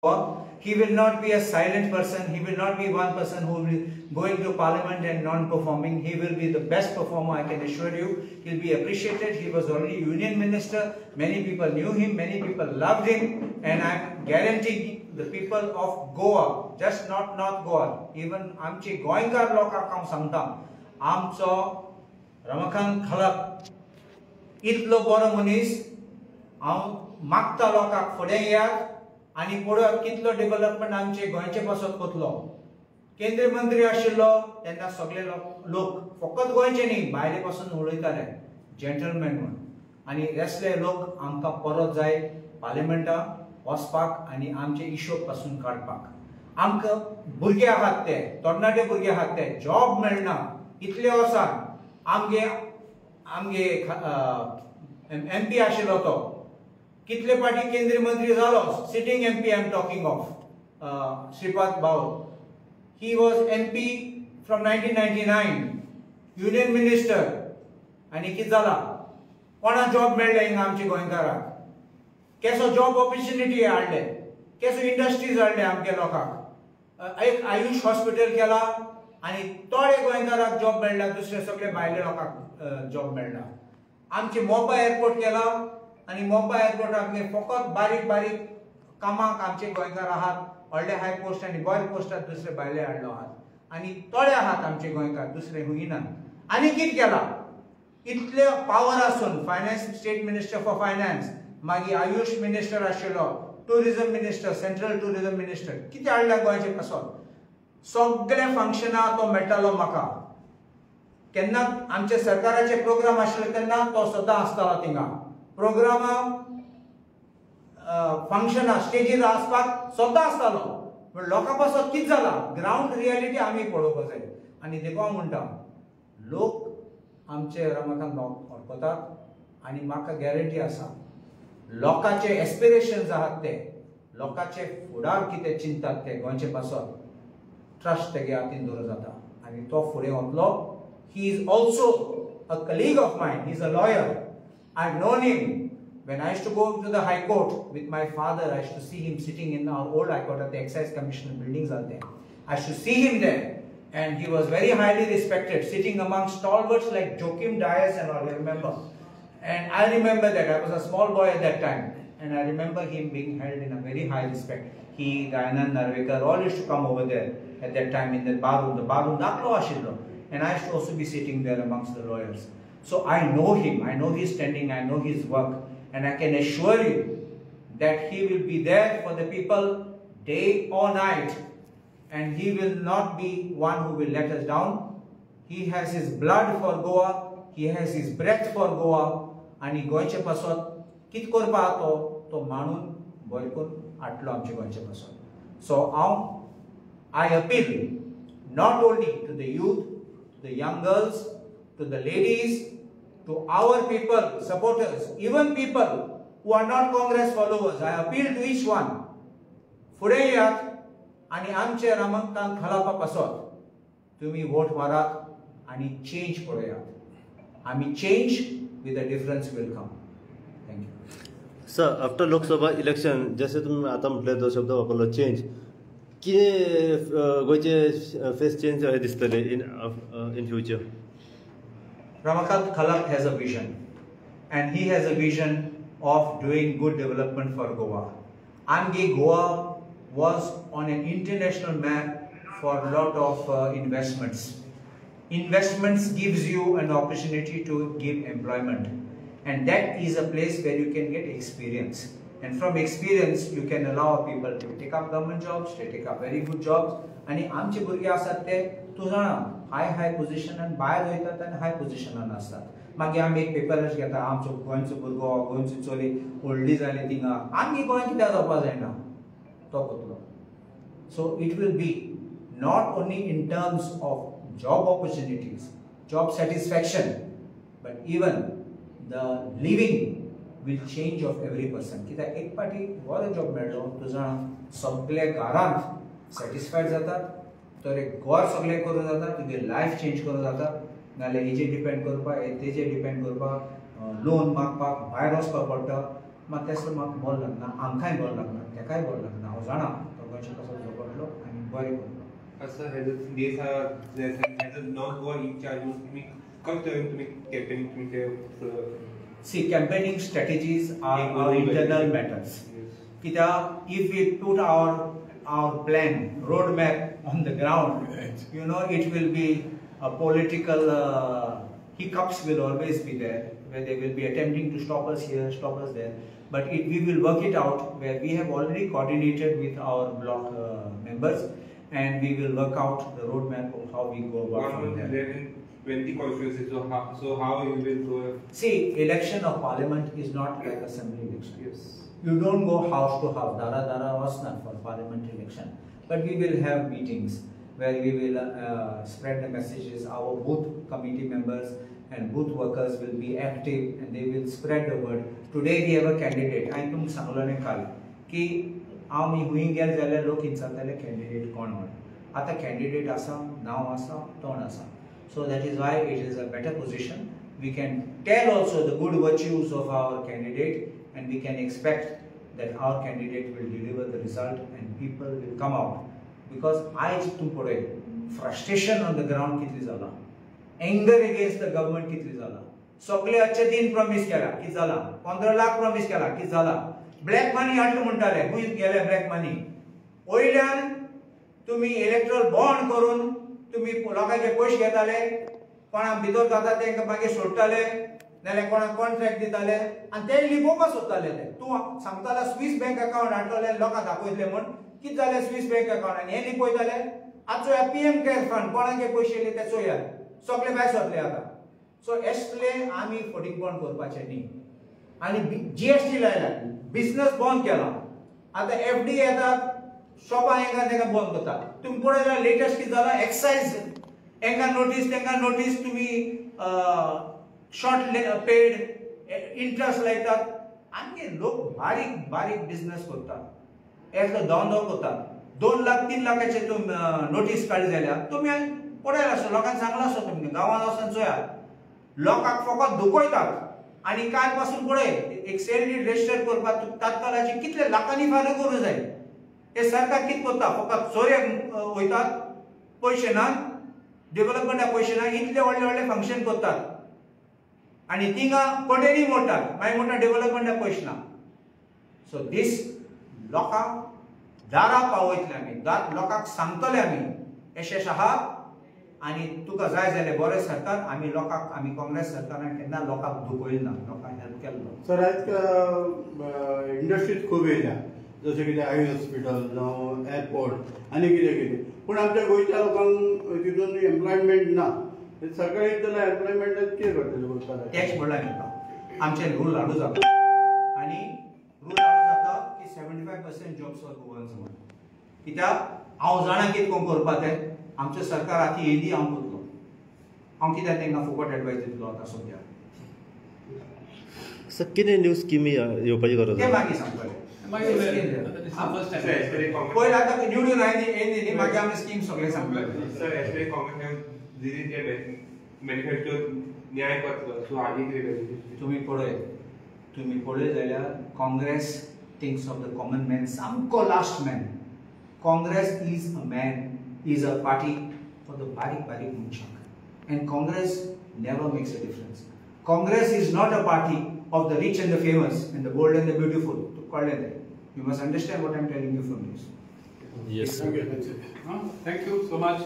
He will not be a silent person. He will not be one person who will be going to parliament and non-performing. He will be the best performer, I can assure you. He'll be appreciated. He was already union minister. Many people knew him. Many people loved him. And I'm guaranteeing the people of Goa, just not North Goa, even आमची गोंयकार लोकांक हांव सांगता, आमचो रमाकांत खलप इतलो बरो मनीस. हांव मागता लोकांक, फुडें येयात आनी पळयात कितलो डेव्हलपमेंट आमचे गोंयचे पासत कोतलो. केंद्रीय मंत्री आशिल्लो तेन्ना सगळे लोक फकत गोंयचे न्ही, भायले पासून उलयताले जेंटलमॅन म्हूण. आनी रेसले लोक आमकां परत जाय पार्लिमेंटाक वचपाक आनी आमचे हिशोब पासून काडपाक. आमकां भुरगे आहात, ते तरणाटे भुरगे आहात, ते जॉब मेळना इतले वर्सां. आमगे एमपी आशिल्लो तो कितले पाटी केंद्रीय मंत्री जालो, sitting MP I am talking of, Shripad भाऊ. He was MP from 1999, union minister. आनी कितें जाला? कोणा जॉब मेळ्ळे हिंगा आमच्या गोंयकाराक? केसो जॉब ऑपॉर्च्युनिटी हाडले? केसो इंडस्ट्रीज हाडले आमच्या लोकांक? एक आयुष हॉस्पिटल केला आनी थोडे गोंयकाराक जॉब मेळ्ळा, दुसरे सगळे भायले लोकांक जॉब मेळ्ळा. आमचे मोपा एअरपोर्ट केला आनी मोपा एअरपोर्ट आमगे फकत बारीक बारीक कामाक आमचे गोंयकार आहात. व्हडले हाय पोस्ट आनी बरे पोस्टार दुसरे भायले हाडलो आहात आनी थोडे आहात आमचे गोंयकार, दुसरे हुंय नात. आनी कितें केला इतले पावर आसून? Finance, state minister for finance, मागीर आयुष मिनिस्टर आशिल्लो, tourism minister, central tourism minister. कितें हाडलें गोंयचे पासत? सगळे फंक्शनां तो मेळटालो म्हाका. केन्ना आमचे सरकाराचे प्रोग्राम आशिल्ले तेन्ना तो सदां आसतालो थिंगा. प्रोग्रामा, फंक्शनां, स्टेजीर आसपाक सदां आसतालो. पूण लोकां पासत कितें जालां, ग्रावंड रियलिटी आमी पळोवपाक जाय. आनी देखून हांव म्हणटा, लोक आमचे रमाकांत भाव वळखतात आनी म्हाका गॅरंटी आसा, लोकांचे एस्पिरेशन्स आहात ते, लोकांचे फुडार कितें चिंतात ते गोंयचे पासत, ट्रस्ट तेगे हातीन दवरूं जाता आनी तो फुडें वतलो. He is also a colleague of mine. He is a lawyer. I known him. When I used to go to the High Court with my father, I used to see him sitting in our old High Court at the Excise Commissioner buildings out there. I used to see him there, and he was very highly respected, sitting among stalwarts like Joachim Dias and all, I remember. And I remember that. I was a small boy at that time, and I remember him being held in a very high respect. He, Dayanand Narvekar, all used to come over there at that time in the bar room. The bar room धाकलो आशिल्लो. And I used to also be sitting there amongst the lawyers. So I know him, I know his standing, I know his work, and I can assure you that he will be there for the people day or night, and he will not be one who will let us down. He has his blood for Goa, he has his breath for Goa. आनी गोंयचे पासत कितें करपा तो तो मांडून बरें करून हाडलो आमचे गोंयचे पासत. सो हांव I appeal not only to the youth, to the young girls, to the ladies, to our people, supporters, even people who are not Congress followers, I appeal to each one. फुडें येयात आनी आमचे रमाकांत खलपा पासत तुमी vote मारात आनी change पळयात. आमी change with a difference will come. Thank you. Sir, after Lok Sabha election, जशें तुमी आतां म्हटलें, तो शब्द वापरलो चेंज, कितें गोंयचे फेस चेंज अशें दिसतलें in future? Ramakant Khalap has a vision, and he has a vision of doing good development for Goa. आमगे Goa was on an international map for a lot of investments. Investments gives you an opportunity to give employment, and that is a place where you can get experience. And from experience, you can allow people to take up government jobs, to take up very good jobs. आनी आमचे भुरगे आसात ते, तूं जाणा, हाय हाय पोजिशनान भायर वयतात आनी हाय पोजिशनान आसतात. मागीर आमी एक पेपरार घेता, आमचो गोंयचो भुरगो, गोंयचो चली व्हडली जाली थिंगा. आमगे गोंय कित्याक जावपा जायना तो कोतलो? So it will be not only in terms of job opportunities, job satisfaction, but even the living will change of every person. कित्याक एक पाटी बरो जॉब मेळ्ळो, तूं जाणा, सगळे घरांत सॅटिस्फायड जातात, तर एक घर सगळें करूं जाता, तुगे लायफ चेंज करूं जाता. नाल्यार हेजेर डिपेंड करपाक, तेजेर डिपेंड करपाक, लोन मागपाक भायर वचपाक पडटा. मात तेसलो म्हाका बरो लागना, आमकांय बरो लागना, तेकाय बरो लागना. हांव जाणा तो गोंयच्या कसो झगडलो आनी बरें करतलो. असं as a as a North Goa incharge तुमी कशें तरेन तुमी कॅम्पेनिंग तुमचे? See, campaigning strategies are our internal matters. कित्याक if we put our plan, road map on the ground, you know, it will be a political hiccups will always be there, where they will be attempting to stop us here, stop us there. But we will work it out, where we have already coordinated with our block members, and we will work out the roadmap of how we go about from there. 20 constituencies, so how you will go? See, election of parliament is not like assembly election. Yes. You don't go house to house, dara dara vasna for parliament election. But we will have meetings where we will spread the messages. Our booth committee members and booth workers will be active and they will spread the word. Today we have a candidate. I तुमकां सांगलो न्ही काल की आमी हुंय गेले जाल्यार लोक विचारताले candidate कोण म्हण. आतां कॅन्डिडेट आसा, नांव आसा, तोंड आसा. So that is why it is a better position. We can tell also the good virtues of our candidate, and we can expect that our candidate will deliver the result and people will come out. Because आयज तूं पळय frustration on the ground कितली जाला, anger against the government कितली जाला. सगळे अच्छे दिन प्रॉमीस केला, कितें जाला? 15 लाख प्रॉमीस केला, कितें जाला? ब्लॅक मनी हाडलो म्हणटाले, खंय गेले ब्लॅक मनी? वयल्यान तुमी इलेक्ट्रल बॉन्ड करून तुमी लोकांचे पयशे घेताले, कोणाक भितर जाता तेंकां मागीर सोडटाले, नाल्यार कोणाक कॉन्ट्रॅक्ट दिताले आनी ते लिपोवपाक सोदताले. ते तूं सांगताले स्वीस बँक अकावंट हाडटले लोकांक दाखयतले म्हूण, कितें जालें स्वीस बँक अकावंट आनी हें लिपयताले. आतां चोया PM care फंड कोणाचे पयशे येयले ते चोयात, सगळे भायर सरले आतां. सो असले आमी फटींगपण करपाचें न्ही. आनी GST लायला, बिजनस बंद केला, आतां FD येतात शॉपां हेंकां तेंकां बंद करतात. तुमी पळय जाल्यार लेटस्ट कितें जालां, एक्सायज हेंकां नोटीस तेंकां नोटीस, तुमी शॉर्ट पेड इंट्रस्ट लायतात. आमगे लोक बारीक बारीक बिजनस करतात, एकलो धंदो करतात. 2 लाख 3 लाखाचे तुमी नोटीस काडली जाल्यार तुमी पळयला आसता, लोकांक सांगलां आसता, तुमी गांवांत वचून चोयात, लोकांक फकत दुखयतात. आनी काल पासून पळय एक सेल did register करपाक तात्काळाचे कितले लाखांनी फारीक करूंक जाय. हे सरकार कितें करता, फकत चोरयेक वयतात, पयशे ना, डेवलपमेंटाक पयशे ना, इतले व्हडले व्हडले फंक्शन करतात आनी थिंगा कोटेनी मोडटात, मागीर म्हणटा डेवलपमेंटाक पयशे ना. सो दीस लोकांक दारा पावयतले आमी, लोकांक सांगतले आमी एशें एशें आहा आनी तुका जाय जाल्यार बरें सरकार. आमी लोकांक, आमी काँग्रेस सरकारान केन्ना लोकांक दुखयलें ना, लोकांक हेल्प केल्लो. सर आयज इंडस्ट्रीज खूब येयल्या, जशें कितें आयुष हॉस्पिटल जावं एअरपोर्ट आनी कितें कितें, पूण आमच्या गोंयच्या लोकांक तितून एम्प्लॉयमेंट ना. सरकार एक जाल्यार एम्प्लॉयमेंटाक कितें करतलें? तेच म्हणलां तुका, आमचे रूल लागू जाता आनी रूल लागू जाता की 75% जॉब्स आर गोवन्स म्हण. कित्याक हांव जाणा कितें कोण करपा तें, आमचें सरकार आतां येयली हांव करतलो, हांव कित्याक तेंकां फुकट एडवायस दितलो आतां सद्या. सर कितें न्यू स्किमी येवपाची गरज तें मागीर सांगतलें. पयलीं आतां निवडून आयली येयली न्ही, मागीर आमी स्कीम सगळें सांगतले. Sir as Congress manifesto Nyaypatra, so हाजी कितें? तुमी पळय जाल्यार Congress thinks of the common man, सामको last man. Congress is a man, is a party for the बारीक बारीक मनशांक, and Congress never makes a difference. Congress is not a party of the rich and the famous and the bold and the beautiful. कळ्ळें तें? You must understand what I am telling you from this. Yes. Thank you so much.